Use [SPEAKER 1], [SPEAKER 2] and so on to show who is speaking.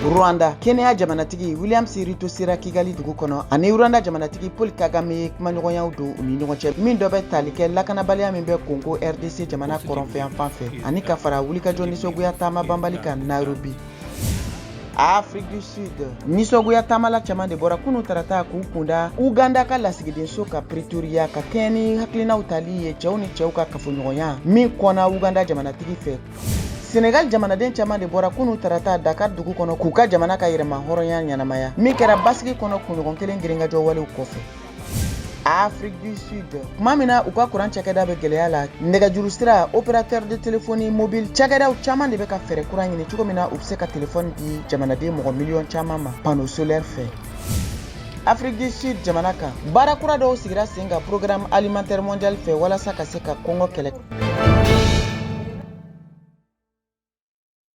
[SPEAKER 1] Rwanda, Kenya jamanatigi William Ruto sera Kigali dugu kɔnɔ ani Rwanda jamanatigi Paul Kagame ye kumaɲɔgɔnyaw don u ni ɲɔgɔn cɛ, min dɔ bɛ tali kɛ lakanabaliya min bɛ Congo RDC jamana kɔrɔnfɛyanfan fɛ, ani ka fara wulikajɔ nisɔngoya taama banbali kan Nairobi. Afrique du Sud, nisɔngoya taamala caman de bɔra kunu tarata k'u kunda Uganda ka lasigidenso ka Pretoria, ka kɛɲɛ ni hakilinaw tali ye cɛw ni cɛw ka kafoɲɔgɔnya min kɔnna Uganda jamanatigi fɛ. Senegal jamanaden caman de bɔra kunu tarata Dakar dugu kɔnɔ k'u ka jamana ka yɛrɛma hɔrɔnya ɲɛnamaya, min kɛra basigi kɔnɔ kunɲɔgɔn kelen girinkajɔ walew kɔfɛ. Afrique du Sud, tuma min na u ka kuran cakɛda bɛ gɛlɛya la, nɛgɛjuru sira opérateur de téléphonie mobile cakɛdaw caman de bɛ ka fɛɛrɛ kura ɲini cogo min na u bɛ se ka telefɔni di jamanaden mɔgɔ miliyɔn caman ma panneau solaire fɛ. Afrique du Sud jamana kan, baara kura dɔw sigira sen kan Programme alimentaire mondial fɛ walasa ka se ka kɔngɔ kɛlɛ.